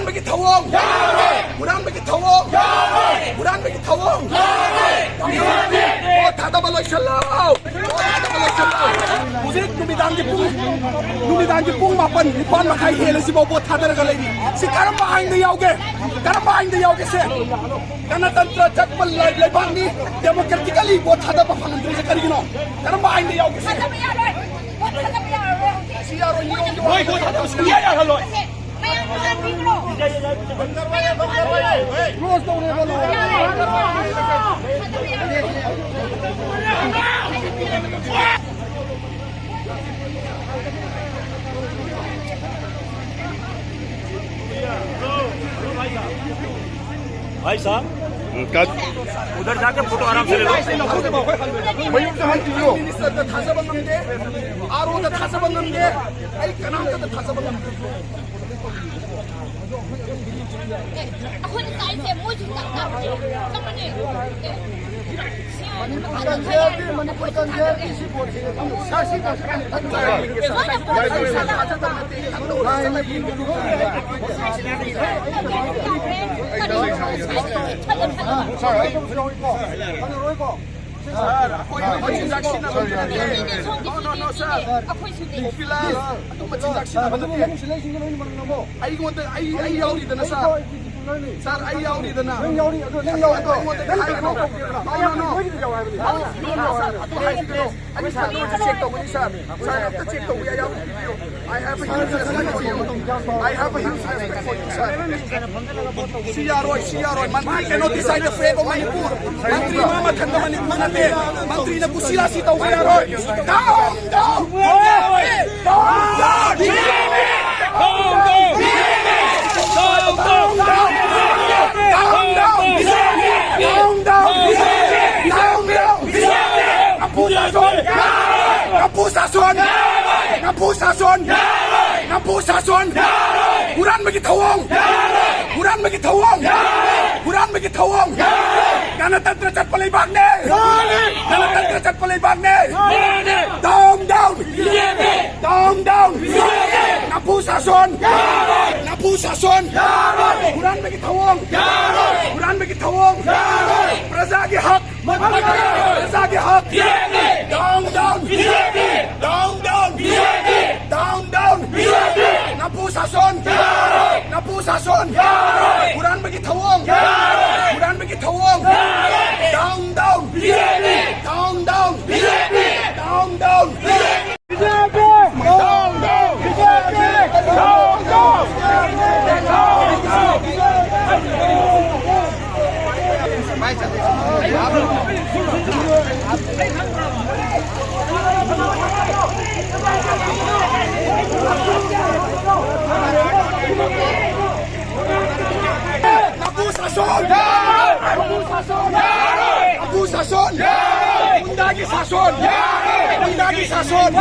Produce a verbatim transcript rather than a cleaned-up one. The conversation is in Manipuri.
ꯍꯨꯔꯥꯟꯕꯒꯤ ꯊꯧꯑꯣꯡ! ꯍꯨꯔꯥꯟꯕꯒꯤ ꯊꯧꯑꯣꯡ! ꯍꯨꯔꯥꯟꯕꯒꯤ ꯊꯧꯑꯣꯡ! ꯚꯣꯠ ꯊꯥꯗꯕ ꯂꯣꯏꯁꯤꯜꯂꯣ! ꯚꯣꯠ ꯊꯥꯗꯕ ꯂꯣꯏꯁꯤꯜꯂꯣ! ꯍꯧꯖꯤꯛ ꯅꯨꯃꯤꯗꯥꯡꯒꯤ ꯄꯨꯡ, ꯅꯨꯃꯤꯗꯥꯡꯒꯤ ꯄꯨꯡ ꯃꯥꯄꯟ, ꯅꯤꯄꯥꯟ ꯃꯈꯥꯏ ꯍꯦꯜꯂꯁꯤꯐꯥꯎ ꯚꯣꯠ ꯊꯥꯗꯔꯒ ꯂꯩꯔꯤ꯫ ꯁꯤ ꯀꯔꯝꯕ ꯑꯥꯏꯟꯗ ꯌꯥꯎꯒꯦ? ꯀꯔꯝꯕ ꯑꯥꯏꯟꯗ ꯌꯥꯎꯒꯦ ꯁꯦ? ꯒꯅꯇꯟꯇ꯭ꯔ ꯆꯠꯄ ꯂꯩ-, ꯂꯩꯕꯥꯛꯅꯤ꯫ Democratically ꯚꯣꯠ ꯊꯥꯗꯕ ꯐꯪꯍꯟꯗ꯭ꯔꯤꯁꯦ ꯀꯔꯤꯒꯤꯅꯣ? ꯀꯔꯝꯕ ꯑꯥꯏꯟꯗ ꯌꯥꯎꯒꯦ ꯁꯦ? ꯊꯥꯗꯕ ꯌꯥꯔꯣꯏ꯫ ꯚꯣꯠ ꯊꯥꯗꯕ ꯌꯥꯔꯔꯣꯏ ꯍꯧꯖꯤꯛ꯫ ꯁꯤ ꯌꯥꯔꯣꯏ, ꯃꯣꯏ ꯌꯥꯔꯣꯏ, ꯚꯣꯠ ꯊꯥꯗꯕ ꯁꯨꯡꯌꯥ ꯌꯥꯔꯣꯏ꯫ ꯃꯌꯥꯝ ꯇꯥꯍꯟꯕꯤꯈ꯭ꯔꯣ꯫ ꯃꯌꯥꯝ ꯇꯥꯍꯟꯕꯤꯈ꯭ꯔꯣ꯫ ꯌꯥꯔꯦ꯫ भाई साहब, ꯎꯝ, ꯀꯠ꯫ उधर जाके फोटो आराम से ले लो। ꯃꯌꯨꯝꯗ ꯍꯟꯈꯤꯕꯤꯌꯣ꯫ ꯃꯤꯅꯤꯁꯇꯔꯗ ꯊꯥꯖꯕ ꯉꯝꯗꯦ, ꯑꯥꯔ ꯑꯣꯗ ꯊꯥꯖꯕ ꯉꯝꯗꯦ, ꯑꯩ ꯀꯅꯥꯝꯇꯗ ꯊꯥꯖꯕ ꯉꯝꯗꯦ꯫ ꯑꯩꯈꯣꯏꯅ ꯆꯥꯏꯁꯦ ꯃꯣꯏꯁꯨ ꯆꯞ ꯃꯥꯟꯅꯩ꯫ ꯆꯞ ꯃꯥꯟꯅꯩ꯫ ꯑꯦ, ꯁꯤ ꯃꯅꯤꯄꯨꯔ ꯀꯟꯖꯦꯜꯒꯤ, ꯃꯅꯤꯄꯨꯔ ꯀꯟꯖꯦꯜꯒꯤ ꯁꯤ ꯄꯣꯠꯁꯤ ꯁꯥꯁꯤ ꯄꯣꯠꯁꯤ ꯀꯟ-, ꯀꯟ-, ꯁꯥꯔ, ꯑꯩ ꯑꯗꯨꯝ ꯌꯥꯎꯏꯀꯣ꯫ ꯐꯪꯉꯔꯣꯏꯀꯣ꯫ ꯁꯥꯔ, ꯑꯩꯈꯣꯏ ꯃꯆꯤꯟꯖꯥꯛ ꯁꯤꯖꯤꯟꯅꯕ ꯅꯠꯇꯦ꯫ No, no, no, ꯁꯥꯔ꯫ ꯑꯩꯈꯣꯏꯁꯨꯅꯦ꯫ ꯀꯣꯐꯤ ꯂꯥꯜ, ꯑꯗꯨꯝ ꯃꯆꯤꯟꯖꯥꯛ ꯁꯤꯖꯤꯟꯅꯕ ꯑꯗꯨꯅ ꯅꯠꯇꯦ꯫ ꯅꯪ ꯁꯤꯜꯂꯛꯏꯁꯤꯡꯁꯦ ꯂꯣꯏꯅ ꯃꯔꯝ ꯅꯪꯉꯣ꯫ ꯑꯩꯉꯣꯟꯗ, ꯑꯩ, ꯑꯩ ꯌꯥꯎꯔꯤꯗꯅ, ꯁꯥꯔ꯫ ꯑꯩ ꯌꯥꯎꯔꯤ꯫ ꯁꯥꯔ, ꯑꯩ ꯌꯥꯎꯔꯤꯗꯅ꯫ ꯅꯪ ꯌꯥꯎꯔꯤ, ꯑꯗꯣ ꯅꯪ ꯌꯥꯎꯔꯤ, ꯑꯗꯣ ꯑꯩꯉꯣꯟꯗ ꯅꯪ ꯍꯥꯏꯒꯅꯨ꯫ ꯀꯩꯅꯣ ꯇꯧꯒꯦ꯫ No, no, no. ꯅꯣꯏꯒꯤꯗ ꯌꯥꯎ ꯍꯥꯏꯕꯅꯤ꯫ No, no, ꯁꯥꯔ, ꯑꯗꯨ ꯍꯥꯏꯕꯤꯒꯅꯨ꯫ ꯑꯩ ꯁꯥꯔ ꯑꯝꯇ ꯆꯦꯛ ꯇꯧꯒꯅꯤ, ꯁꯥꯔ꯫ ꯁꯥꯔ, ꯑꯝꯇ ꯆꯦꯛ ꯇꯧꯕ ꯌꯥꯏ, ꯌꯥꯎꯕ ꯄꯤꯕꯤꯌꯨ꯫ I have a huge respect for you. I have a huge respect for you, sir. ꯁꯤ ꯌꯥꯔꯣꯏ, ꯁꯤ ꯌꯥꯔꯣꯏ꯫ ꯃꯟꯇ꯭ꯔꯤ cannot decide the fate of Manipur. ꯃꯟꯇ꯭ꯔꯤ ꯃꯥ ꯃꯊꯟꯇ ꯃꯅꯤꯄꯨꯔ ꯅꯠꯇꯦ꯫ ꯃꯟꯇ꯭ꯔꯤꯅ ꯀꯨꯁꯤꯔꯥꯁꯤ ꯇꯧꯕ ꯌꯥꯔꯣꯏ꯫ Down, down! Down, down! ꯅꯝꯐꯨ ꯁꯥꯁꯣꯟ! ꯅꯝꯐꯨ ꯁꯥꯁꯣꯟ! ꯅꯝꯐꯨ ꯁꯥꯁꯣꯟ! ꯅꯝꯐꯨ ꯁꯥꯁꯣꯟ! ꯍꯨꯔꯥꯟꯕꯒꯤ ꯊꯧꯑꯣꯡ! ꯍꯨꯔꯥꯟꯕꯒꯤ ꯊꯧꯑꯣꯡ! ꯍꯨꯔꯥꯟꯕꯒꯤ ꯊꯧꯑꯣꯡ! ꯒꯅꯇꯟꯇ꯭ꯔ ꯆꯠꯄ ꯂꯩꯕꯥꯛꯅꯦ! ꯒꯅꯇꯟꯇ꯭ꯔ ꯆꯠꯄ ꯂꯩꯕꯥꯛꯅꯦ! Down, down! Down, down! ꯅꯝꯐꯨ ꯁꯥꯁꯣꯟ! ꯅꯝꯐꯨ ꯁꯥꯁꯣꯟ! ꯍꯨꯔꯥꯟꯕꯒꯤ ꯊꯧꯑꯣꯡ! ꯍꯨꯔꯥꯟꯕꯒꯤ ꯊꯧꯑꯣꯡ! ꯄ꯭ꯔꯖꯥꯒꯤ ꯍꯛ! ꯄ꯭ꯔꯖꯥꯒꯤ ꯍꯛ! Down, down! Down, down! Down, down! ꯅꯝꯐꯨ ꯁꯥꯁꯣꯟ! ꯅꯝꯐꯨ ꯁꯥꯁꯣꯟ! ꯍꯨꯔꯥꯟꯕꯒꯤ ꯊꯧꯑꯣꯡ! ꯍꯨꯔꯥꯟꯕꯒꯤ ꯊꯧꯑꯣꯡ! Down, down! Down, down! Down, down! Down, down! ꯅꯝꯐꯨ ꯁꯥꯁꯣꯟ! ꯅꯝꯐꯨ ꯁꯥꯁꯣꯟ! ꯅꯝꯐꯨ ꯁꯥꯁꯣꯟ! ꯒꯨꯟꯗꯥꯒꯤ ꯁꯥꯁꯣꯟ! ꯒꯨꯟꯗꯥꯒꯤ ꯁꯥꯁꯣꯟ!